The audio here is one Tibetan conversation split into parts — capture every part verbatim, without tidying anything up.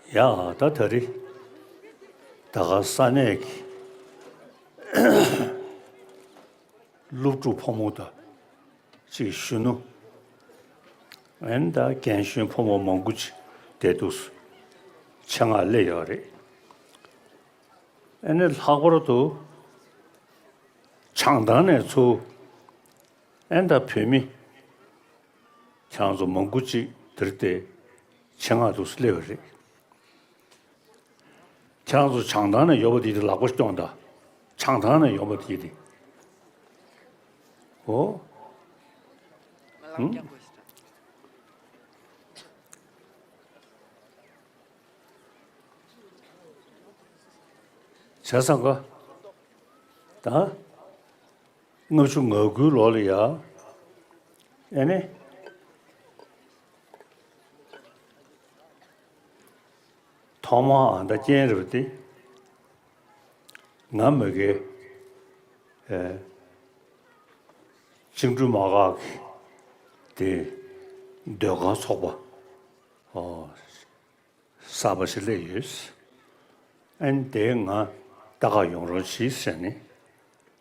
ཡ་ད་ད་རེས་ད་ག་ས་གནས་ཀྱི་སློབ་ཕྲུག་ཕོ་མོ་དང་ཅིག་གཞོན་ནུ་ཨན་ད་རྒན་གཞོན་ཕོ་མོ་མང་པོ་ཅིག་བསྡད་འདུག་ཆེད་མངགས་སླེབས་ཡོད་རེད། ཨ་ནི་ལྷག་པར་དུ་བྱང་ཐང་ནས་ཚུར་ཨན་ད་བོད་མི་ཁྱེད་རང་ཚོ་མང་པོ་ཅིག་འདིར་དེ་ཆེད་མངགས་འདུག་སླེབས་པ་རེད། ཁྱེད་རང་ཚོ་བྱང་ཐང་ནས་ཡོད་པ་དེ་དེ་ལག་པ་སྐྱོང་དང་། བྱང་ཐང་ནས་ཡོད་པ་དེ་དེ། ཨོ། ཧུམ། བྱས་ཙང་ཀ། ད། ལྔ་བཅུ་ང་དགུའི་ལོ་ལ་ཡ། ཨེ་ནི། ཐོག་མར་ཨ་ད་རྐྱེན་རེད་པ་དེ། ང་མ་གི། ཨེ། བཅིངས་འགྲོལ་དམག་སྒར་གི་དེ། ཟློས་གར་ཚོགས་པ། ཨོ། གསར་པ་ཞིག་སླེབས་ཡོད། ཨན་དེ་ང་ལྟ་ག་ཡོང་རོགས་གྱིས་ཟེར་ནས།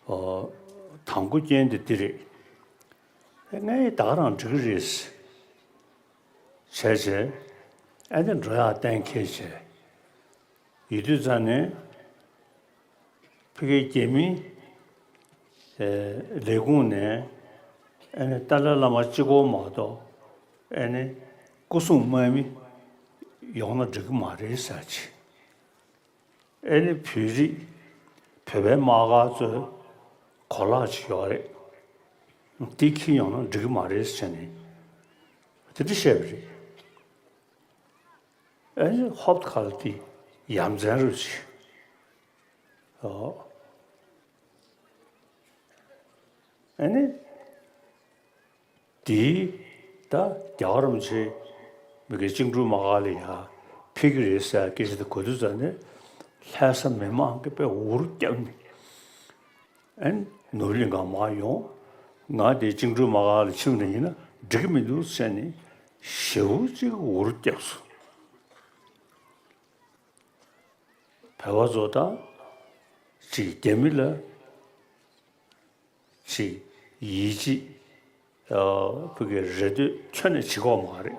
ཨོ། དང་པོ་རྐྱེན་དེ་འདི་རེད། ཨེ་ངས་ད་ག་རང་འགྲིག་གི་རེད། བྱས་བྱས། ཨན་དེ་འགྲོ་ཡག་གཏན་འཁེལ་བྱས། ཡོད་དུས་ཙང་ནས། ཕ་གིའི་རྒྱ་མིའི་ལས་ཁུངས་ནས་ཨ་ནི་ཏཱ་ལའི་བླ་མ་གཅིག་པོ་མ་གཏོགས་ཨ་ནི་སྐུ་སྲུང་དམག་མི་ཡོང་ན་འགྲིག་གི་མ་རེད་ཟེར་གྱི། ཨ་ནི་བོད་རིགས་བོད་པའི་དམག་སྒར་ཚོའི་གོ་ལག་ཅིག་ཡོད་རེད། དེ་འཁྱེར་ཡོང་ན་འགྲིག་གི་མ་རེད་ཟེར་ནས་དེ་འདྲ་བཤད་པ་རེད། ཨ་ནི་ཧོབ་ཁ་ལ་དེ་ཡ་མཚན་རུ་ཆེ། ཨོ། ཨ་ནི། དེ་ད་རྒྱལ་བ་རིན་པོ་ཆེ་མི་གི་བཅིངས་འགྲོལ་དམག་སྒར་ལ་ཡ་ཕེབས་ཀྱི་རེད་ཟེར་སྐད་ཆ་དེ་གོ་དུས་ཙང་ནས་ལྷ་ས་མི་མང་གིས་དཔེ་འུར་བརྒྱབ་ནས། ཨན་ནོར་གླིང་ག་མར་ཡོང་། ང་དེ་བཅིངས་འགྲོལ་དམག་སྒར་ལ་ཕྱིན་ནས་ཡིན་ན་འགྲིག་གི་མི་འདུག་ཟེར་ནས་ཞེ་པོ་ཅིག་འུར་བརྒྱབ་སོང་། བོད་པ་ཚོ་དང་ཅིག་རྒྱ་མི་ལ་ཅིག་ཡིད་ཆེས་ཨ་ཕ་གི་རེ་ལྟོས་ཁྱོན་ནས་བྱེད་ཀྱི་ཡོད་མ་རེད།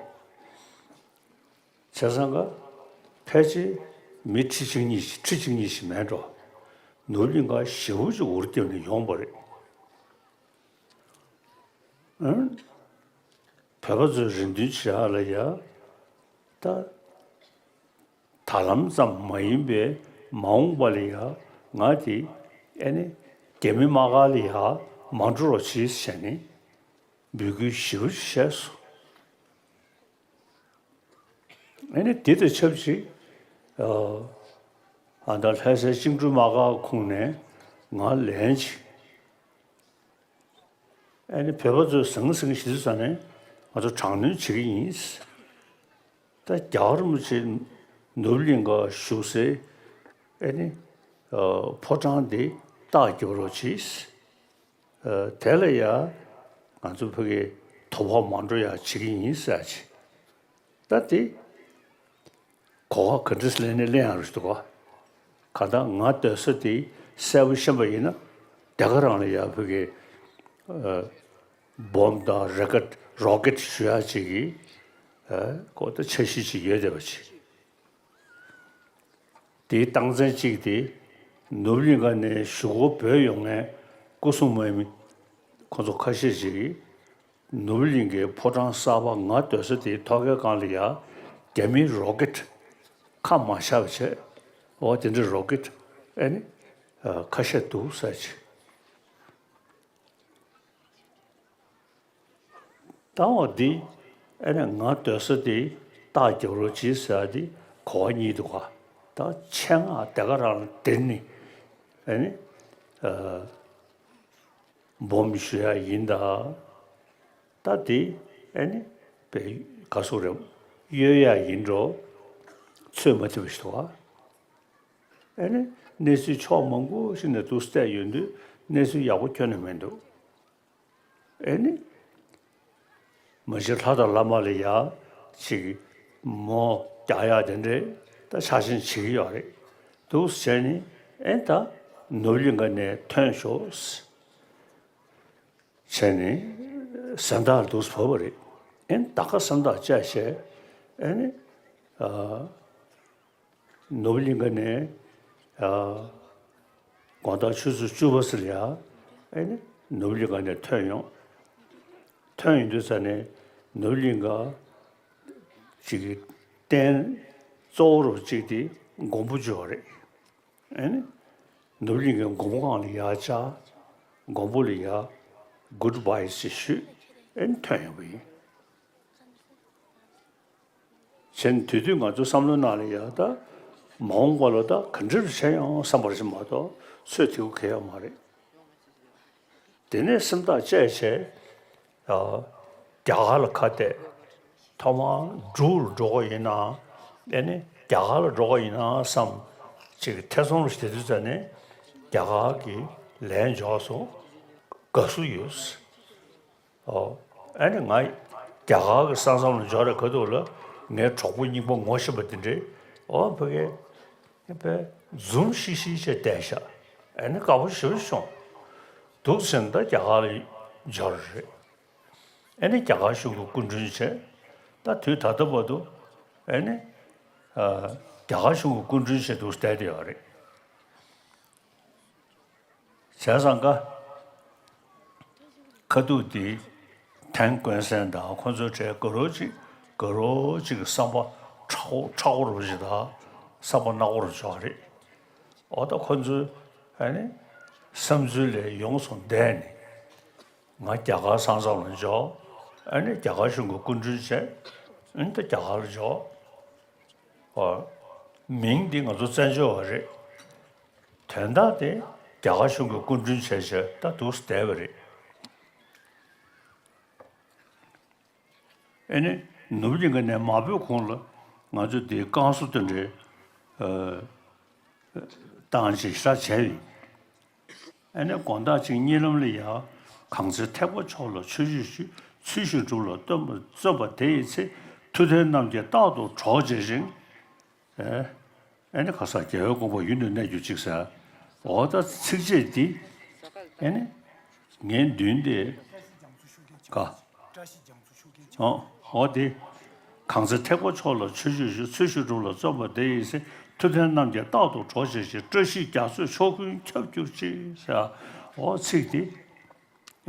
བྱས་ཙང་ཀ་ཕལ་ཆེར་མི་ཁྲི་གཅིག་གཉིས་ཤིག་ཁྲི་གཅིག་གཉིས་ཤིག་མེད་འགྲོ། ནོར་གླིང་ག་ཞེ་པོ་ཅིག་འུར་བརྒྱབ་ནས་ཡོང་བ་རེད། ཨང་། བོད་པ་ཚོའི་རེ་འདུན་བྱེད་ཡག་ལ་ཡ། ད། ད་ལམ་ཙམ་མ་ཡིན་པའི་མ་འོངས་པ་ལ་ཡ་ང་དེ་ཨེ་ནི་རྒྱ་མི་དམག་སྒར་ལ་ཡ་མ་འགྲོ་རོགས་བྱེད་ཟེར་ནས་འབོད་སྐུལ་ཞེ་པོ་བྱས་སོང་། ཨེ་ནི་དེ་དང་ཆབས་ཅིག་ཨ་ད་ལྷ་སའི་བཅིངས་འགྲོལ་དམག་སྒར་ཁོངས་ནས་ང་ལན་ཅིག་ཨ་ནི་བོད་པ་ཚོས་ཟང་ཟིང་ཞིག་ཙམ་ནས་ང་ཚོ་དྲག་གནོན་བྱེད་ཀྱི་ཡིན། ད་རྒྱལ་བ་རིན་པོ་ཆེ་ནོར་གླིང་ག་བཞུགས་སའི་ཨ་ནི་ཕོ་བྲང་འདི་རྟགས་རྒྱབ་རོགས་གྱིས། དེ་ལ་ཡ་ང་ཚོ་ཕ་གིའི་དོ་ཕོག་མ་འགྲོ་ཡ་བྱེད་ཀྱི་ཡིན་ཟེར་གྱི། ད་དེ། གོ་བ་ག་འདྲ་ལེན་ནས་ལེན་ཡང་རུ་འདུག་ག་གང་ལྟར་ང་སྡོད་ས་དེ་གསལ་པོ་ཤེས་པ་ཡིན་ན་དེ་ག་རང་ལ་ཡ་ཕ་གི་ཨ་སྦོམ་དང་རོ་ཀེད་རོ་ཀེད་ཞུ་ཡག་ཅིག་གི་ཨ་ཁོ་ད་འཆར་གཞི་ཅིག་ཡོད་བསྡད་པ་ཅིག་དེའི་རྟགས་མཚན་གཅིག་དེ་ནོར་གླིང་ག་ནས་གཞུག་གུ་བྲོས་ཡོང་མཁན་སྐུ་སྲུང་དམག་མི་ཁོ་ཚོ་ཁ་ཤས་ཅིག་གིས། ནོར་གླིང་གི་ཕོ་བྲང་གསར་པ་ང་སྡོད་ས་དེའི་ཐོག་ཁའི་སྒང་ལ་ཡ་རྒྱ་མིའི་རོ་ཀེད་ཁ་མ་བཞག་པ་བྱས། འོ་དེ་འདྲའི་རོ་ཀེད་ཨེ་ནི་ཁ་ཤས་འདུག་ཟེར་གྱི། ད་འོ་འདི་ཨེ་ནི་ང་སྡོད་ས་དེ་རྟགས་རྒྱབ་རོགས་གྱིས་ཟེར་ཡ་དེ་གོ་བ་གཉིས་འདུག་ག་ད་ཆེད་མངགས་དེ་ག་རང་ལ་དེར་ནི་ཨེ་ནི། སྦོམ་ཞུ་ཡ་ཡིན་ད། ད་དེ་ཨེ་ནི་པའི་ག་སོག་རེད། གཡོལ་ཡ་ཡིན་འགྲོ། ཚོད་མ་ཐིག་པ་ཞིག་འདུག་ཨ། ཨེ་ནི་གནས་ཚུལ་ཕྱོགས་མང་པོ་ཞིག་ནས་འདུག་བལྟས་ཡོང་དུས་གནས་ཚུལ་ཡག་པོ་ཁྱོན་ནས་མི་འདུག་ཨེ་ནི། མ་གཞི་ལྷ་དང་བླ་མ་ལ་ཡ་ཅིག་མོ་རྒྱག་ཡ་དེ་འདྲས་ ད་ཆགས་ཞེན་བྱེད་ཀྱི་ཡོད་རེད། འདུག་སེ་བྱས་ནས་ཨེ་ད་ནོར་བུ་གླིང་ག་ནས་ཐོན་ཤོག་བྱས་ནས་གཟེངས་རྟགས་འདུག་སེ་བབས་པ་རེད། ཨེ་ད་ག་གཟེངས་རྟགས་བཅད་བྱས་ཨེ་ནི་ཨ། ནོར་བུ་གླིང་ག་ནས་ཨ། དགོང་དག་ཆུ་ཚོད་བཅུ་པ་ཙམ་ལ་ཡ་ཨེ་ནི་ནོར་བུ་གླིང་ག་ནས་ཐོན་ཡོང་། ཐོན་ཡོང་དུས་ཙ་ནས་ནོར་བུ་གླིང་ག་ཅིག་གི་རྟེན་གཙོ་བོ་རུ་གཅིག་དེ་མགོན་པོ་ཅིག་ཡོད་རེད། ཨེ་ནི་ནོར་བུ་གླིང་གའི་མགོན་པོ་སྒང་ལ་ཡར་བཅར། མགོན་པོ་ལ་ཡར་གུཌ་བྷའི་ཞེས་ཞུས། ཨེ་ནི་ཐོན་ཡོང་བ་ཡིན། བྱས་ནས་དེ་དུས་ང་ཚོའི་བསམ་བློའི་ནང་ལ་ཡ་ད་མ་འོངས་པ་ལ་ད་ག་འདྲ་རུ་བྱས་ཡོང་བསམ་པ་ཞིག་མ་གཏོགས་ཚོད་དེ་གུ་གལ་ཡོད་མ་རེད། དེ་ནས་སེམས་ཐག་བཅད་བྱས་ཨ། རྒྱ་གར་ལ་ཁ་གཏད། ཐོག་མར་འབྲུག་ལ་འགྲོ་དགོས་ཡིན་ན་ཨེ་ནི་རྒྱ་གར་ལ་འགྲོ་དགོས་ཡིན་ན་བསམ། ཅིག་ཐེ་ཚོམ་ལ་བྱེད་དུས་ཙ་ནས་རྒྱ་གར་གྱི་ལན་འབྱོར་སོང་། དགའ་བསུ་ཡོད། ཨོ། ཨ་ནི་ང་རྒྱ་གར་གྱི་ས་མཚམས་ལ་འབྱོར་རེ་ཁ་ཐུག་ལ་ངའི་གྲོགས་པོ་རྙིང་པ་ངོ་ཤེས་པ་དེ་འདྲས་ཨོ་ཕ་གི་དཔེ་འཛུམ་ཤིག་ཤིག་བྱས་བསྡད་ཤག་ཨ་ནི་དགའ་པོ་ཞེ་པོ་བྱུང་། འདུག་ཟེར་ན་ད་རྒྱ་གར་ལ་འབྱོར་རེད། ཨ་ནི་རྒྱ་གར་གཞུང་གི་སྐུ་མགྲོན་བྱས། ད་དུས་ད་ལྟ་བར་དུ་ཨ་ནི་ཨ་རྒྱ་གར་གཞུང་གི་སྐུ་མགྲོན་བྱས་འདུག་བསྡད་དེ་ཡོད་རེད། བྱས་ཙང་ཀ་ཁ་ཐུག་དེ་ཐན་ཀོན་སན་དང་ཁོ་ཚོའི་གྲས་དགའ་རོགས་ཅིག་དགའ་རོགས་ཅིག་གི་བསམ་པ་མཁྲེགས་པོ་མཁྲེགས་པོ་རུ་ཅིག་དང་བསམ་པ་ནག་པོ་རུ་ཅིག་རེད། འོ་ད་ཁོ་ཚོའི་ཨ་ནི་བསམ་ཚུལ་ལས་ཡོངས་སུ་འདས་ནས་ང་རྒྱ་གར་ས་མཚམས་ལ་འབྱོར། ཨ་ནི་རྒྱ་གར་གཞུང་གི་སྐུ་མགྲོན་བྱས། ཨ་ནི་ད་རྒྱ་གར་ལ་འབྱོར། ཨོ། མིང་འདི་ང་ཚོ་བཙན་བྱོལ་བ་རེད། དོན་དག་དེ་རྒྱ་གར་གཞུང་གི་སྐུ་མགྲོན་བྱས་བྱས་ད་འདུག་སེ་བསྡད་པ་རེད། ཨེ་ནི་ནོར་བུ་གླིང་ག་ནས་མ་བུད་གོང་ལ་ང་ཚོ་འདིའི་བསྐང་གསོ་དེ་འདྲའི་ཨ་བཏང་བྱས་ཞེ་དྲག་བྱས་ཡིན། ཨེ་ནས་དགོང་དག་ཅིག་གཉིད་ལམ་ལ་ཡ། གང་ཚེ་ཐེག་པ་མཆོག་ལ་ཆོས་སྤྱོད་ཞུ། ཚུལ་བཞིན་སྒྲུབ་ལ་བརྩོན་པ་བརྩོན་པ་དེ་ཡི་ཚེ། མཐུ་ལྡན་རྣམས་ཀྱིས་རྟག་ཏུ་གྲོགས་བྱེད་ཅིང་། ཨེ་ཨེ་ནས་ཁ་སང་རྒྱལ་བའི་དགོངས་པ་ཡུན་དུ་གནས་གྱུར་ཅིག་ཟེར། འོ་ད་ཚིགས་བཅད་འདི་ཨེ་ནས་ངའི་མདུན་དེ་ག་ཨོ། འོ་དེ། གང་ཚེ་ཐེག་པ་མཆོག་ལ་ཆོས་སྤྱོད་ཞུ། ཚུལ་བཞིན་སྒྲུབ་ལ་བརྩོན་པ་དེ་ཡི་ཚེ། མཐུ་ལྡན་རྣམས་ཀྱིས་རྟག་ཏུ་གྲོགས་བྱེད་ཅིང་། བཀྲ་ཤིས་རྒྱ་མཚོས་ཕྱོགས་ཀུན་ཁྱབ་གྱུར་ཅིག་ཟེར། འོ་ཚིག་དེ།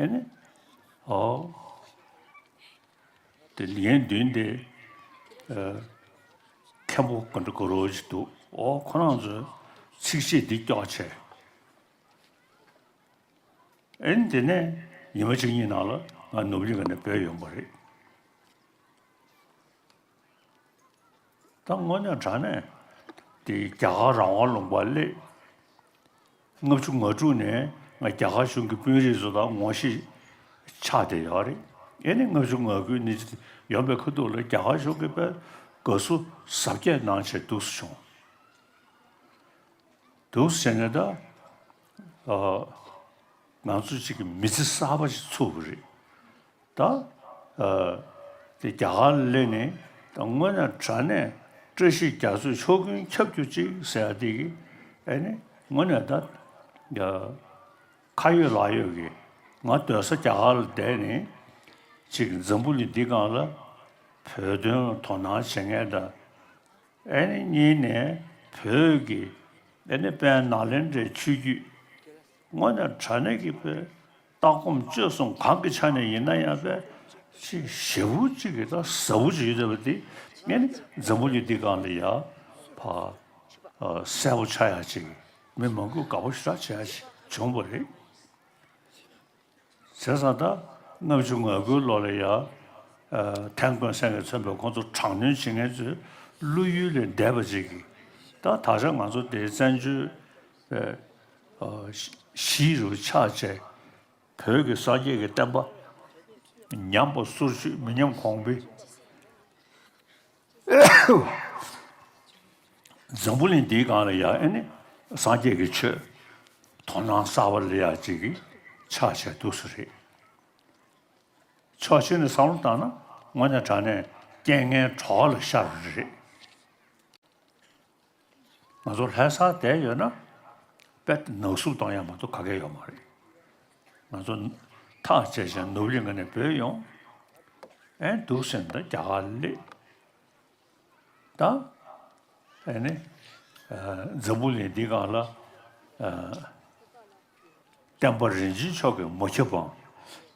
ཨེ་ནི། འོ། དེ་ལན་བདུན་དེ། ཨ། མཁན་པོ་ག་འདྲ་ག་རོ་ཞིག་འདུག་འོ་ཁོ་རང་ཚོས་ཚིགས་བཅད་འདི་སྐྱོར་བྱས། ཨེ་ནི་དེ་ནས་ཉི་མ་གཅིག་གཉིས་ནང་ལ་ང་ནོར་བུ་གླིང་ག་ནས་བྲོས་ཡོང་པ་རེད། ད་དངོས་གནས་དྲང་གནས་དེ་རྒྱ་གར་རང་དབང་ལུང་པར་སླེབས། ལྔ་བཅུ་ང་དྲུག་ནས་ང་རྒྱ་གར་གཞུང་གི་དཔོན་རིགས་ཚོ་དང་ངོ་ཤེས་ཆགས་བསྡད་ཡོད་རེད། ཨེ་ནི་ལྔ་བཅུ་ང་དགུའི་ནི་ཡོང་པའི་ཁ་ཐུག་ལ་རྒྱ་གར་གཞུང་གིས་དཔེ་དགའ་བསུ་གཟབ་རྒྱས་གནང་བྱས་འདུག་སེ་བྱུང་། འདུག་སེ་བྱས་ནས་ད། ཨ། ང་ཚོ་གཅིག་གི་མི་ཚེ་གསར་པ་ཞིག་ཚུགས་པ་རེད། ད། ཨ། དེ་རྒྱ་གར་ལ་སླེབས་ནས་ད་དངོས་གནས་དྲང་གནས་བཀྲ་ཤིས་རྒྱ་མཚོས་ཕྱོགས་ཀུན་ཁྱབ་གྱུར་ཅིག་ཟེར་ཡ་དེ་གི་ཨེ་ནི་དངོས་གནས་ད། ཨ། ཁ་ཡོད་ལག་ཡོད་ཀྱི་ང་སྡོད་ས་རྒྱ་གར་ལ་བསྡད་ནས་ཅིག་འཛམ་བུ་གླིང་འདི་སྒང་ལ་བོད་དོན་ལ་དོ་སྣང་བྱེད་མཁན་དང་། ཨེ་ནི་གཉིས་ནས་བོད་ཀྱི་ཨེ་ནི་དཔལ་ནཱ་ལེནྡྲའི་ཆོས་བརྒྱུད་དངོས་གནས་དྲང་གནས་ཀྱི་བོད་ལྟ་སྒོམ་སྤྱོད་གསུམ་གང་གི་ཆ་ནས་ཡིན་ན་ཡང་དཔེ་ཅིག་ཞེ་པོ་ཅིག་གི་ད་ཟབ་པོ་ཅིག་ཡོད་བསྡད་པ་འདི་ཨེ་ནི་འཛམ་བུ་གླིང་འདི་སྒང་ལ་ཡ་ཕར་གསལ་པོ་ཆགས་ཡ་ཅིག་མི་མང་པོས་དགའ་པོ་ཞེ་དྲག་བྱེད་ཡ་ཅིག་བྱུང་བ་རེད། བྱས་ཙང་ད་ལྔ་བཅུ་ང་དགུའི་ལོ་ལ་ཡ། ཨ། ཐན་ཀོན་སན་གྱིས་མཚོན་པའི་ཁོང་ཚོ་དྲག་གནོན་བྱེད་མཁན་ཚོའི་བློ་ཡུལ་ལས་འདས་པ་ཅིག་གིས་ད་ད་ཆ་ང་ཚོ་དེའི་བཙན་བྱོལ་བའི། ཨ། གཞིས་རུ་ཆགས་བྱས་བོད་ཀྱི་སངས་རྒྱས་ཀྱི་བསྟན་པ་ཉམས་པ་སོར་ཆུད་མི་ཉམས་གོང་འཕེལ། འཛམ་བུ་གླིང་འདིའི་སྒང་ལ་ཡ་ཨེ་ནི་སངས་རྒྱས་ཀྱི་ཆོས་དོ་སྣང་གསར་པ་སླེབས་ཡག་ཅིག་གི་ཕྱག་བྱས་འདུག་སེ་རེད། ཕྱོགས་གཅིག་ནས་བསམ་བློ་བཏང་ན་དངོས་གནས་དྲང་གནས་རྐྱེན་ངན་གྲོགས་ལ་ཤར་བ་རེད། ང་ཚོ་ལྷ་སར་བསྡད་ཡོད་ན་དཔེ་ནག་བསུབ་གཏོང་ཡ་མ་གཏོགས་ག་གེ་ཡོད་མ་རེད། ང་ཚོ་ཐག་བཅད་བྱས་ནོར་བུ་གླིང་ནས་བྲོས་ཡོང་། ཨེ་འདུག་ཟེར་ན་ད་རྒྱ་གར་སླེབས། ད་ཨེ་ནི་འཛམ་བུ་གླིང་འདི་སྒང་ལ་བསྟན་པ་རིན་ཆེན་མཆོག་གིས་མ་ཁྱབ་པའང་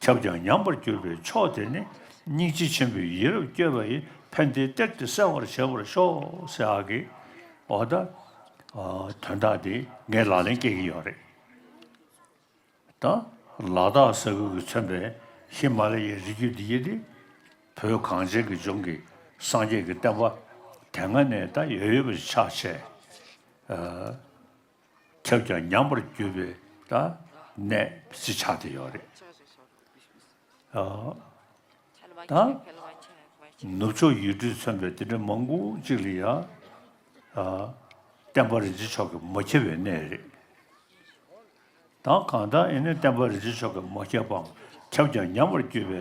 ཁྱབ་ཀྱང་ཉམས་པར་གྱུར་པའི་ཕྱོགས་དེ་ནི། སྙིང་རྗེ་ཆེན་པོས་ཡིད་རབ་བསྐྱོད་པ་ཡིས། ཕན་བདེའི་གཏེར་དེ་གསལ་བར་བྱེད་པར་ཤོག་ཟེར་ཡག་གི་འོ་ད་དོན་དག་དེ་ངས་ལག་ལེན་སྐྱེལ་གྱི་ཡོད་རེད། ད་ལ་དྭགས་ས་ཁུལ་གྱིས་མཚོན་པའི་ཧི་མ་ལ་ཡའི་རི་རྒྱུད་འདི་ཡི་དེ་བོད་གངས་ཅན་གྱི་ལྗོངས་ཀྱི་སངས་རྒྱས་ཀྱི་བསྟན་པ་དེ་སྔ་ནས་ད་ཡོད་ཡོད་པ་ཆགས་བྱས། ཁྱབ་ཀྱང་ཉམས་པར་གྱུར་པའི་ད་གནས་ཅིག་ཆགས་བསྡད་ཡོད་རེད། ཨ། ད་ནུབ་ཕྱོགས་ཡུལ་གྲུས་མཚོན་པའི་དེ་འདྲ་མང་པོ་ཅིག་ལ་ཡང་ཨ། བསྟན་པ་རིན་ཆེན་མཆོག་གིས་མ་ཁྱབ་པའི་གནས་རེད། ད་གང་ལྟར་ཨེ་ནི་བསྟན་པ་རིན་ཆེན་མཆོག་གིས་མ་ཁྱབ་པའང་ཁྱབ་ཀྱང་ཉམས་པར་གྱུར་པའི་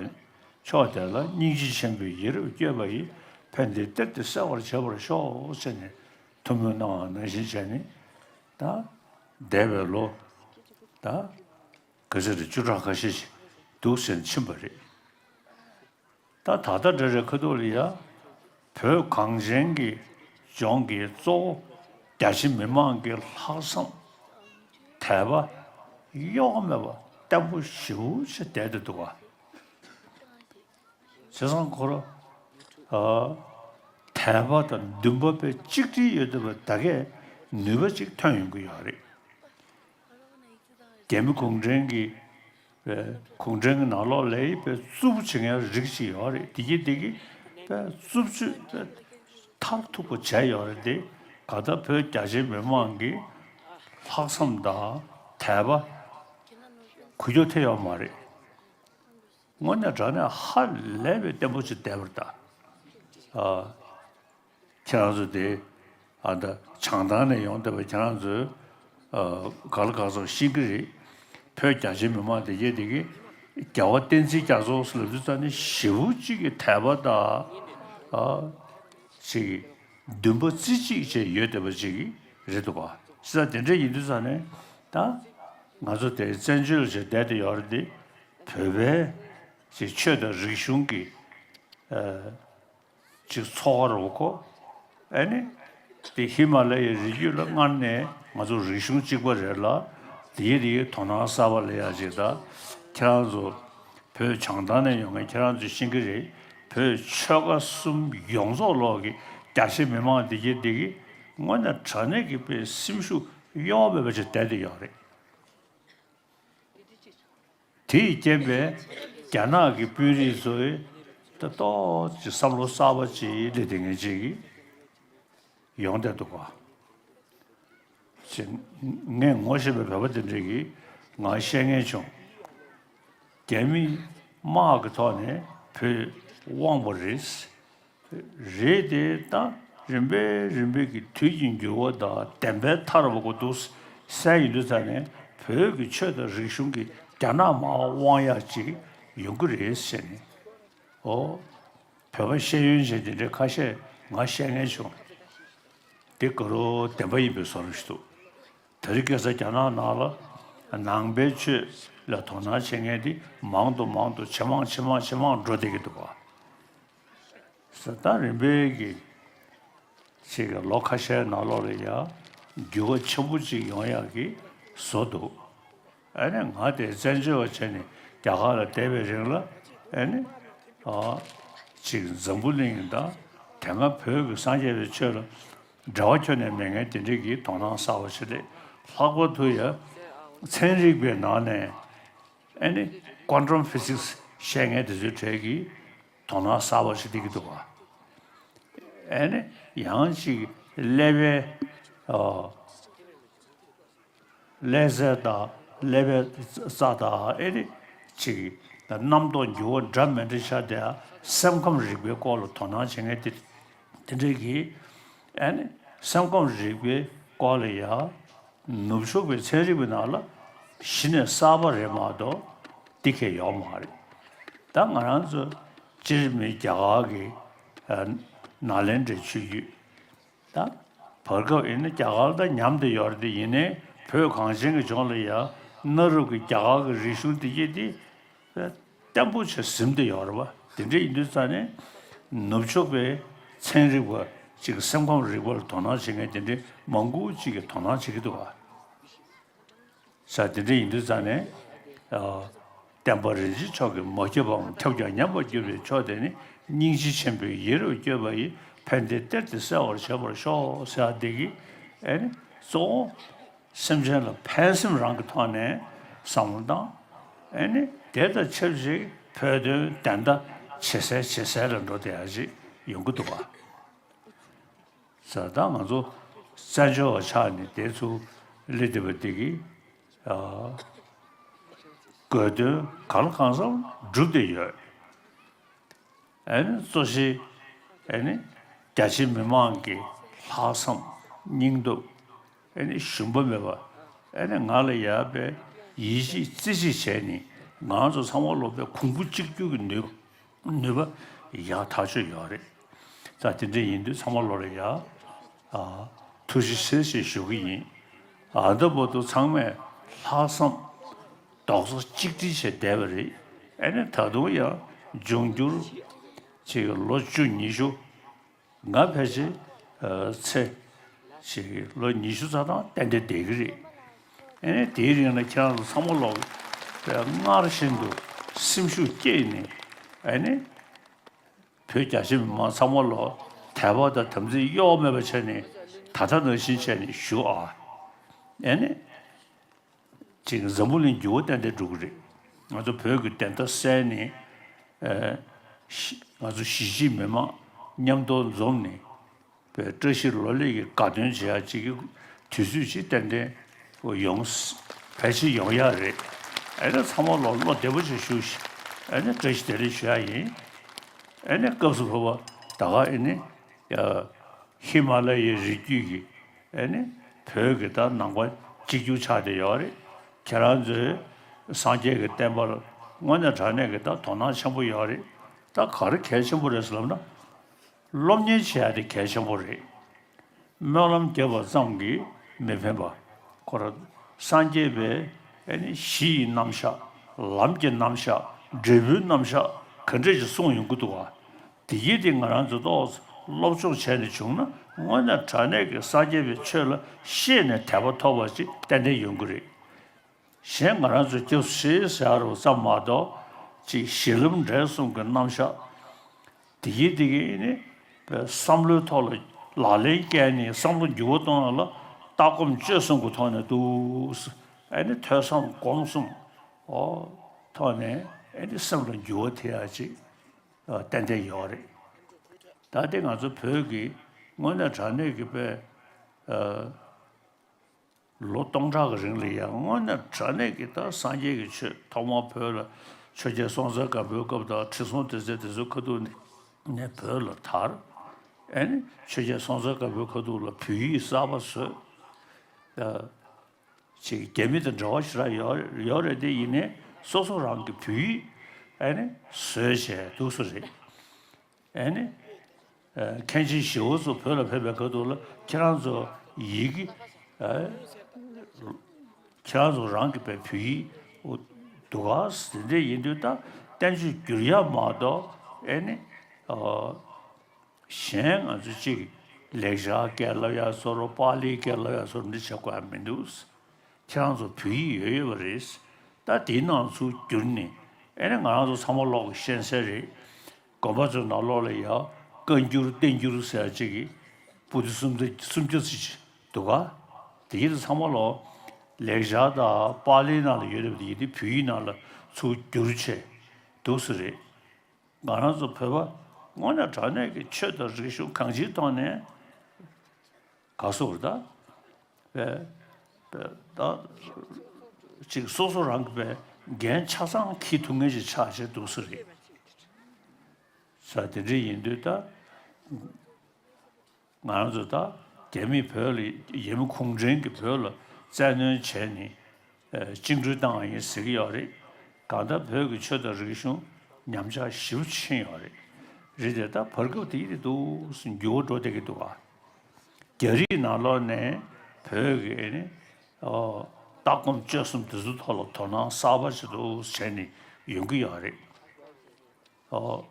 ཕྱོགས་དེ་ལ། སྙིང་རྗེ་ཆེན་པོས་ཡིད་རབ་བསྐྱོད་པ་ཡིས། ཕན་བདེའི་གཏེར་དེ་གསལ་བར་བྱེད་པར་ཤོག་ཟེར་ནས་ཐུགས་སྨོན་གནང་བ་ནང་བཞིན་བྱས་ནས་ད་འདས་པའི་ལོ་ད་ག་ཚོད་རེད། བཅུ་ཕྲག་ཁ་ཤས་ཤིག་འདུག་ཟེར་ནས་ཕྱིན་པ་རེད། ད་ད་ལྟ་འདྲ་རེད། ཁ་ཐུག་ལ་ཡ་བོད་གངས་ཅན་གྱི་ལྗོངས་ཀྱི་གཙོ་བོ་རྒྱ་ཆེ་མི་མང་གི་ལྷག་བསམ་དད་པ་གཡོ་བ་མེད་པ་བརྟན་པོ་ཞེ་པོ་ཅིག་བསྡད་དེ་འདུག་ག་བྱས་ཙང་ཁོ་རང་ཨ། དད་པ་དང་འདུན་པ་དཔེ་གཅིག་སྒྲིལ་ཡོད་བསྡད་པ་ད་གས་ནུས་པ་ཅིག་ཐོན་ཡོང་གི་ཡོད་རེད། རྒྱ་མི་གུང་ཁྲན་གྱི་པའི་གུང་ཁྲན་གྱི་ནང་ལོགས་ལ་ཡི་པའི་རྩུབ་པོ་བྱེད་མཁན་རིགས་ཅིག་ཡོད་རེད། དེ་གི་དེ་གི་པའི་རྩུབ་སྤྱོད་པའི་མཐར་ཐུག་པ་བྱས་ཡོད་རེད་དེ། ག་ད་བོད་རྒྱ་ཆེ་མི་མང་གི་ལྷག་བསམ་དང་དད་པ་འགུལ་སྐྱོད་ཐེབས་ཡོད་མ་རེད། དངོས་གནས་དྲང་གནས་ཧ་ལས་པའི་བརྟན་པོ་ཅིག་བསྡད་པ་རེད་ད། ཨ། ཁྱེད་རང་ཚོ་དེ་ཨ་ད་བྱང་ཐང་ནས་ཡོང་བསྡད་པ་ཁྱེད་རང་ཚོས་ཨ་ག་ལ་ག་ཚོད་ཤེས་ཀྱི་རེད། བོད་རྒྱ་ཆེ་མི་མང་དེ་གས་དེ་གས་རྒྱལ་བ་བསྟན་འཛིན་རྒྱ་མཚོ་ལབ་དུས་ཙང་ནས་ཞེ་པོ་ཅིག་གི་དད་པ་དང་ཨ་ཅིག་གི་འདུན་པ་རྩེ་གཅིག་བྱས་ཡོད་བསྡད་པ་ཅིག་གི་རེད་འདུག་ག་བྱས་ཙང་དེ་འདྲ་ཡིན་དུས་ཙང་ནས་ད་ང་ཚོ་དེ་བཙན་བྱོལ་ལ་བྱས་བསྡད་དེ་ཡོད་རེད་དེ། བོད་པའི་ཅིག་ཆོས་དང་རིག་གཞུང་གི་ཨ། ཅིག་འཚོ་བ་རོལ་གོ་ཨ་ནི། དེ་ཧི་མ་ལ་ཡའི་རི་རྒྱུད་ལ་སྔར་ནས་ང་ཚོ་རིག་གཞུང་གཅིག་པ་རེད་ལ། དེའི་རིགས་དོ་སྣང་གསར་པ་ལ་ཡ་ཅིག་ད། ཁྱེད་རང་ཚོ་བོད་བྱང་ཐང་ནས་ཡོང་མཁན་ཁྱེད་རང་ཚོས་ཤེས་ཀྱི་རེད། བོད་ཆོལ་ཁ་གསུམ་ཡོངས་རྫོགས་ལོག་གི་རྒྱ་ཆེ་མི་མང་དེ་གྱད་དེ་གི་དངོས་གནས་དྲང་གནས་ཀྱི་དཔེ་སེམས་ཤུགས་གཡོ་བ་མེད་པ་ཅིག་བསྡད་དེ་ཡོད་རེད། དེས་རྐྱེན་པས་རྒྱ་ནག་གི་དཔོན་རིགས་ཚོས་ད་ཏོག་ཙམ་བསམ་བློ་གསར་པ་ཅིག་སླེབས་བསྡད་མཁན་ཅིག་ཡོང་བསྡད་འདུག་ག་ཅིག་ངས་ངོ་ཤེས་པའི་བོད་པ་དེ་འདྲས་ཀྱིས་ང་བཤད་མཁན་བྱུང་། རྒྱ་མི་དམག་གི་ཐོག་ནས་བོད་དབང་པོ་རེད། རེད་དེ་ད་རིམ་པས་རིམ་པས་ཀྱི་དུས་ཀྱི་འགྱུར་བ་དང་བདེན་པའི་ཐར་བ་གོ་འདུག་གསལ་ཡིན་དུས་ཙང་ནས་བོད་ཀྱི་ཆོས་དང་རིག་གཞུང་གི་རྒྱ་ནག་མར་དབང་ཡག་ཅིག་ཡོང་གི་རེད་ཟེར་ནས། ཨོ། བོད་པ་ཤེས་ཡོན་ཅན་དེ་འདྲའི་ཁ་ཤས་ང་བཤད་མཁན་བྱུང་། དེ་ག་རོ་བདེན་པ་ཡིན་པའི་བཟོ་འདྲ་ཞིག་འདུག་དེ་རིང་ཁ་སང་རྒྱ་ནག་ནང་ལ་ནང་པའི་ཆོས་ལ་དོ་སྣང་བྱེད་མཁན་དེ་མང་དུ་མང་དུ་ཇེ་མང་ཇེ་མང་ཇེ་མང་འགྲོ་བསྡད་ཀྱི་འདུག་ག་ཟེར། ད་རིམ་པས་ཀྱི་ཅིག་ལོ་ཁ་ཤས་ནང་ལོགས་ལ་ཡང་འགྱུར་བ་ཆེན་པོ་ཅིག་ཡོང་ཡག་གི་བཟོ་འདུག་ཨ་ནི་ང་དེ་བཙན་བྱོལ་བ་བྱས་ནས་རྒྱ་གར་ལ་བསྡད་པའི་རིང་ལ་ཨ་ནི་ཨ་ཅིག་འཛམ་བུ་གླིང་དང་དེ་སྔ་བོད་ཀྱི་སངས་རྒྱས་པའི་ཆོས་ལ་འབྲེལ་བ་ཁྱོན་ནས་མེད་མཁན་དེ་འདྲས་ཀྱི་དོ་སྣང་གསར་བ་ཞིག་རེད། ལྷག་པར་དུ་ཡང་ཚན་རིག་པའི་ནང་ནས་ཨ་ནི་ཀོན་ཊམ་ཕི་ཟིག་སི་བཤད་མཁན་དེ་ཚོའི་གྲས་ཀྱི་དོ་སྣང་གསར་པ་ཞིག་སླེབས་ཀྱི་འདུག་ག་ཨ་ནི་ཡང་ཅིག་ཀླད་པའི་ཨ། ཀླད་རྩ་དང་ཀླད་པའི་རྩ་དང་ཨེ་རེད། ཅིག་རྣམ་རྟོག་འགྱུར་བ་འདྲ་མི་འདྲ་ཤར་དེ་སེམས་ཁམས་རིག་པའི་སྐོར་ལ་དོ་སྣང་བྱེད་མཁན་དེ་དེ་འདྲས་ཀྱིས་ཨེ་ནི་སེམས་ཁམས་རིག་པའི་སྐོར་ལ་ཡང་ནུབ་ཕྱོགས་པའི་ཚན་རིག་པའི་ནང་ལ་གཞི་ནས་གསར་པ་རེད་མ་གཏོགས་འདི་གས་ཡོད་མ་རེད། ད་ང་རང་ཚོ་སྤྱིར་མི་རྒྱ་གར་གྱི་ནཱ་ལེནྡྲའི་ཆོས་བརྒྱུད། ད་ བར་སྐབས་ཡིན་ན་རྒྱ་གར་དང་ཉམས་བསྡད་ཡོད་རེད་དེ། ཡིན་ནའི་བོད་གངས་ཅན་གྱི་ལྗོངས་ལ་ཡ་གནའ་རབས་ཀྱི་རྒྱ་གར་གྱི་རིག་གཞུང་འདི་གྱད་དེ་བརྟན་པོ་བྱས་ཟིན་བསྡད་ཡོད་རེད་པ། དེ་འདྲ་ཡིན་དུས་ཙང་ནས་ནུབ་ཕྱོགས་པའི་ཚན་རིག་པ་ཅིག་སེམས་ཁམས་རིག་པ་ལ་དོ་སྣང་བྱེད་མཁན་དེ་འདྲའི་མང་པོ་ཅིག་གིས་དོ་སྣང་བྱེད་ཀྱི་འདུག་ག་ས་དེ་འདྲ་ཡིན་དུས་ཙང་ནས། ཨ། བསྟན་པ་རིན་ཆེན་མཆོག་གི་མ་ཁྱབ་པའམ་ཁྱབ་ཀྱང་ཉམས་པར་གྱུར་པའི་ཕྱོགས་དེ་ནི། སྙིང་རྗེ་ཆེན་པོས་ཡིད་རབ་བསྐྱོད་པ་ཡིས། ཕན་བདེའི་གཏེར་དེ་གསལ་བར་བྱེད་པར་ཤོག་ཟེར་བ་དེ་གིས། ཨེ་ནི་གཙོ་བོ་སེམས་ཅན་ལ་ཕན་སེམས་རང་གི་ཐོག་ནས་བསམ་བློ་བཏང་། ཨེ་ནི་དེ་དང་ཆབས་ཅིག་བོད་དོན་བདེན་མཐའ་ཇེ་གསལ་ཇེ་གསལ་ལ་འགྲོ་བསྡད་ཡ་ཅིག་ཡོང་གི་འདུག་ག་ས་ད་ང་ཚོ་བཙན་བྱོལ་བ་ཆགས་ནས་དེ་ཚོ་སླེབས་བསྡད་པ་དེ་གིས། ཨ། དགོས་དོན་གང་ལ་གང་འཚམ་འགྲུབ་བསྡད་ཡོད། ཨ་ནི་གཙོ་ཆེ་ཨ་ནི་རྒྱ་ཆེ་མི་མང་གི་ལྷག་བསམ་སྙིང་སྟོབས། ཨ་ནི་ཞུམ་པ་མེད་པ། ཨ་ནི་ང་ལ་ཡར་དཔེ་ཡིད་ཆེས་རྩིས་ཆེས་བྱས་ནས་ང་ཚོ་ཚང་མ་ལོ་དཔེ་གོང་བུ་གཅིག་གྱུར་གྱི་ནུས་ནུས་པ་ཡག་ཐག་ཆོད་ཡོད་རེད། ད་དེ་འདྲ་ཡིན་དུས་ཚང་མ་ལོ་ལ་ཡ། ཨ། ཐུགས་རྗེ་ཆེ་ཞེས་ཞུ་གི་ཡིན། ཨ། ད་བར་དུ་ཚང་མས་ལྷག་བསམ་རྡོག་རྩ་གཅིག་སྒྲིལ་བྱས་བསྡད་པ་རེད། ཨ་ནི་ད་དུང་ཡང་འབྱུང་འགྱུར་ཅིག་ལོ་བཅུ་ཉི་ཤུ། ང་ཕལ་ཆེར། ཨ། ཚེ་ཞིག་ལོ་ཉི་ཤུ་རྩ་ཐམ་ཏན་ཏན་བསྡད་ཀྱི་རེད། ཨ་ནི་དེའི་རིང་ལ་ཁྱེད་རང་ཚོ་ཚང་མ་ལོག་པའི་སྔར་བཞིན་དུ་སེམས་ཤུགས་བསྐྱེད་ནས། ཨ་ནི་བོད་རྒྱ་ཆེ་མི་མང་ཚང་མ་ལོག་དད་པ་དང་དམ་ཚིག་གཡོ་བ་མེད་པ་བྱས་ནས་ད་ལྟ་ནང་བཞིན་བྱས་ནས་བཞུགས་ཨ། ཨ་ནི། ཅིག་འཛམ་བུ་གླིང་འགྱུར་བ་ཏན་ཏན་འགྲོ་གི་རེད། ང་ཚོ་བོད་ཀྱི་བདེན་མཐའ་གསལ་ནས། ཨ། ཤི་ང་ཚོ་གཞིས་བྱེས་མི་མང་མཉམ་དུ་འཛོམས་ནས་བོད་བཀྲ་ཤིས་ལོ་ལེགས་ཀྱི་དགའ་སྟོན་བྱེད་ཡ་ཅིག་གི་དུས་ཚོད་ཅིག་ཏན་ཏན་ཡོང་། ཕལ་ཆེར་ཡོང་ཡ་རེད། ཨ་ནི་ཚང་མ་ལོ་བློ་བདེ་པོ་ཞིག་བཞུགས་ཤིག་ཨ་ནི་བཀྲ་ཤིས་བདེ་ལེགས་ཞུ་ཡ་ཡིན། ཨ་ནི་སྐབས་སུ་བབ་པ་ད་ག་ཨ་ནི། ཡ། ཧི་མ་ལ་ཡའི་རི་རྒྱུད་ཀྱི་ཨ་ནི་བོད་ཀྱི་ད་ནང་པ་གཅིག་གྱུར་ཆགས་བསྡད་ཡོད་རེད། ཁྱེད་རང་ཚོས་སངས་རྒྱས་ཀྱི་བསྟན་པར་དངོས་གནས་དྲང་གནས་ཀྱི་ད་དོ་སྣང་ཆེན་པོ་ཡོད་རེད། ད་ག་རེ་གལ་ཆེན་པོ་རེད་ཟེར་ལབ་ན། སློབ་གཉེར་བྱེད་ཡ་དེ་གལ་ཆེན་པོ་རེད། སྨོན་ལམ་བརྒྱབ་པ་ཙམ་གྱིས་མི་ཕན་པ། ཁོ་རང་སངས་རྒྱས་པའི་ཨ་ནི་གཞི་ཡི་རྣམ་གཞག་ལམ་གྱི་རྣམ་གཞག་འབྲས་བུའི་རྣམ་གཞག་ག་འདྲས་ཅིག་གསུངས་ཡོང་གི་འདུག་ག་དེ་གྱིས་དེ་ང་རང་ཚོ་ཏོག་ཙམ་སློབ་སྦྱོང་བྱས་ནས་བྱུང་ན་དངོས་གནས་དྲང་གནས་ཀྱི་སངས་རྒྱས་པའི་ཆོས་ལ་ཤེས་ནས་དད་པ་ཐོབ་པ་ཅིག་ཏན་ཏན་ཡོང་གི་རེད། གཞན་ང་རང་ཚོ་སྐྱབས་སུ་མཆི་ཟེར་བ་ཙམ་མ་གཏོགས་ཅིག་གཞི་ལམ་འབྲས་གསུམ་གྱི་རྣམ་གཞག་དེ་གྱིས་དེ་གྱིས་ནི་བསམ་བློའི་ཐོག་ལ་ལག་ལེན་བཀལ་ནས་བསམ་བློ་འགྱུར་བ་གཏོང་ཡ་ལ་ལྟ་སྒོམ་སྤྱོད་གསུམ་གྱི་ཐོག་ནས་འདུག་ཨ་ནི་ཐོས་བསམ་སྒོམ་གསུམ། ཨོ། ཐོག་ནས་ཨ་ནི་སེམས་ལ་འགྱུར་བ་ཐེབས་ཡ་ཅིག་ཨ། ཏན་ཏན་ཡོད་རེད། ད་དེ་ང་ཚོ་བོད་ཀྱི་དངོས་གནས་དྲང་གནས་ཀྱི་དཔེ། ཨ། ལོ་སྟོང་ཕྲག་གི་རིང་ལ་ཡང་དངོས་གནས་དྲང་གནས་ཀྱི་ད་སངས་རྒྱས་ཀྱི་ཆོས་ཐོག་མར་བོད་ལ་ཆོས་རྒྱལ་སྲོང་བཙན་སྒམ་པོའི་སྐབས་དང་ཁྲི་སྲོང་ལྡེ་བཙན་དེ་ཚོའི་ཁ་ཐུག་ནས་ནས་བོད་ལ་དར། ཨ་ནི་ཆོས་རྒྱལ་སྲོང་བཙན་སྒམ་པོའི་ཁ་ཐུག་ལ་བོད་ཡིག་གསར་པ་བཟོས། ཨ། ཅིག་རྒྱ་མི་དང་འབྲེལ་བ་ཞེ་དྲག་ཡོད་ཡོད་རེད་དེ། ཡིན་ནའི་སོ་སོ་རང་གི་བོད་ཡིག་ཨ་ནི་བཟོས་བྱས་འདུག་སེ་རེད། ཨ་ནི། ཨ། མཁན་ཆེན་ཞི་བ་འཚོ་བོད་ལ་ཕེབས་པའི་ཁ་ཐུག་ལ་ཁྱེད་རང་ཚོ་ཡི་གེ། ཨ། ཁྱེད་རང་ཚོ་རང་གི་བོད་ཡིག་འདུག་ག་དེ་འདྲ་ཡིན་དུས་ད་བསྟན་བཅོས་བསྒྱུར་ཡ་མ་གཏོགས་ཨ་ནི། ཨ། གཞན་ང་ཚོ་གཅིག་ལེགས་སྦྱར་སྐད་ལབ་ཡ་བཟོ་འདྲ། པཱ་ལིའི་སྐད་ལབ་ཡ་བཟོ་འདྲ་འདི་བྱེད་དགོས་ཡ་མི་འདུག་ཁྱེད་རང་ཚོ་བོད་ཡིག་ཡོད་ཡོད་པ་རེད། ད་དེའི་ནང་ཚུར་བསྒྱུར་ནས་ཨ་ནི་ང་རང་ཚོ་ཚང་མ་ལོག་གི་ཤེས་གསལ་རེད། དགོན་པ་ཚོའི་ནང་ལོགས་ལ་ཡ་བཀའ་འགྱུར་བསྟན་འགྱུར་ཟེར་ཡ་གཅིག་གི་པོ་ཏི་སུམ་བརྒྱ་སུམ་བརྒྱ་ཙམ་ཅིག་འདུག་ག་དེ་གྱིས་ཚང་མ་ལོག་ལེགས་སྦྱར་དང་པཱ་ལིའི་ནང་ལ་ཡོད་རེད་པ། དེ་གྱིས་དེ་བོད་ཡིག་ནང་ལ་ཚུར་བསྒྱུར་བྱས་འདུག་སེ་རེད། ང་རང་ཚོ་བོད་པ་དངོས་གནས་དྲང་གནས་ཀྱི་ཆོས་དང་རིག་གཞུང་གང་ཅིའི་ཐོག་ནས་ག་སོགས་རེད་ད། བས་བས་ད་ཅིག་སོ་སོ་རང་གི་བས་འགན་ཆ་ཚང་འཁྱེར་ཐུབ་མཁན་ཞིག་ཆགས་བྱས་འདུག་སེ་རེད། ས་དེ་འདྲ་ཡིན་དུས་ད། ང་རང་ཚོ་ད་རྒྱ་མིས་བོད་ལ་རྒྱ་མི་གུང་ཁྲན་གྱིས་བོད་ལ་བཙན་གནོན་བྱས་ནས་ཨ་བཅིངས་འགྲོལ་བཏང་བ་ཡིན་ཟེར་གྱི་ཡོད་རེད། གང་ལྟར་བོད་ཀྱི་ཆོས་དང་རིག་གཞུང་ཉམས་ཆག་ཞེ་པོ་ཕྱིན་ཡོད་རེད། རེད་དེ་ད་བར་སྐབས་དེ་ཡིན་དུས་འདུག་སེ་འགྱུར་བ་འགྲོ་བསྡད་ཀྱི་འདུག་ག་རྒྱ་རིགས་ནང་ལོགས་ནས་བོད་ཀྱི་ཨེ་ནི་ཨོ་ལྟ་སྒོམ་སྤྱོད་གསུམ་དེ་ཚོའི་ཐོག་ལ་དོ་སྣང་གསར་པ་ཞིག་ཏུ་བྱས་ནས་ཡོང་གི་ཡོད་རེད། ཨོ།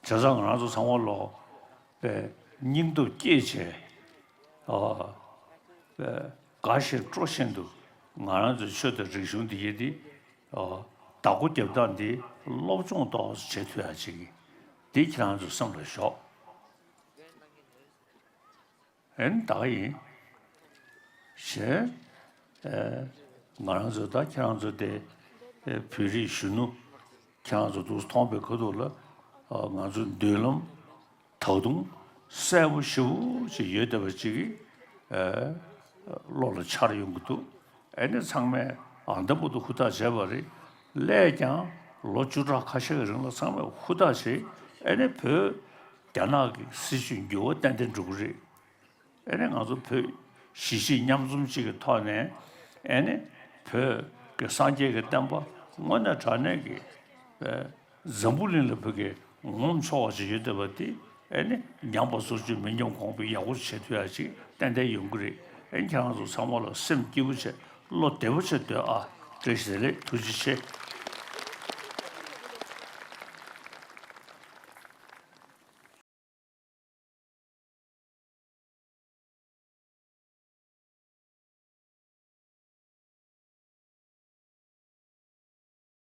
བྱས་ཙང་ང་རང་ཚོ་ཚང་མ་ལོ་པའི་སྙིང་སྟོབས་བསྐྱེད་བྱས། ཨོ། པའི་དགའ་བཞིན་སྤྲོ་བཞིན་དུ་ང་རང་ཚོའི་ཆོས་དང་རིག་གཞུང་འདི་ཡི་འདི། ཨོ། བདག་པོ་རྒྱབ་སྟངས་འདི་སློབ་སྦྱོང་ཏོག་ཙམ་བྱེད་ཐུབ་ཡ་ཅིག་འདི་ཁྱེད་རང་ཚོ་སེམས་ལ་ཞོག་ཨེ་ནི་ད་ག་ཡིན། ཞེས། ཨེ། ང་རང་ཚོ་ད་ཁྱེད་རང་ཚོ་དེ་ཨེ་བོད་རིགས་གཞོན་ནུ་ཁྱེད་རང་ཚོ་འདུག་མཐོང་པའི་ཁ་ཐུག་ལ། ཨ། ང་ཚོ་མདུན་ལམ་ད་དུང་གསལ་པོ་ཞེ་པོ་ཅིག་ཡོད་བསྡད་པ་ཅིག་གི་ཨེ་བློ་ལ་འཆར་ཡོང་གི་འདུག་ཨེ་ནི་ཚང་མས་ཨ་འདྲ་པོ་འདུག་ཧུར་ཐག་བྱས་པ་རེད། སླད་ཀྱང་ལོ་བཅུ་ཕྲག་ཁ་ཤས་ཀྱི་རིང་ལ་ཚང་མས་ཧུར་ཐག་བྱས། ཨེ་ནི་བོད་རྒྱ་ནག་གི་སྲིད་བྱུས་འགྱུར་བ་ཏན་ཏན་འགྲོ་གི་རེད། ཨེ་ནི་ང་ཚོ་བོད་གཞིས་བྱེས་མཉམ་འཛོམས་གཅིག་གི་ཐོག་ནས། ཨེ་ནི་བོད་ཀྱི་སངས་རྒྱས་ཀྱི་བསྟན་པ་དངོས་གནས་དྲང་གནས་ཀྱི་ཨེ་འཛམ་བུ་གླིང་ལ་བོད་ཀྱི་ངོམ་ཆོག་པ་ཞིག་ཡོད་བསྡད་པ་དེ། ཨེ་ནི་ཉམས་པ་སོར་ཆུད་མི་ཉམས་གོང་འཕེལ་ཡག་པོ་བྱེད་ཐུབ་ཡ་ཅིག་ཏན་ཏན་ཡོང་གི་རེད། ཨེ་ནི་ཁྱེད་རང་ཚོ་ཚང་མ་ལ་སེམས་སྐྱིད་པོ་བྱས། བློ་བདེ་པོ་བྱས་སྡོད་ཨ། བཀྲ་ཤིས་བདེ་ལེགས། ཐུགས་རྗེ་ཆེ།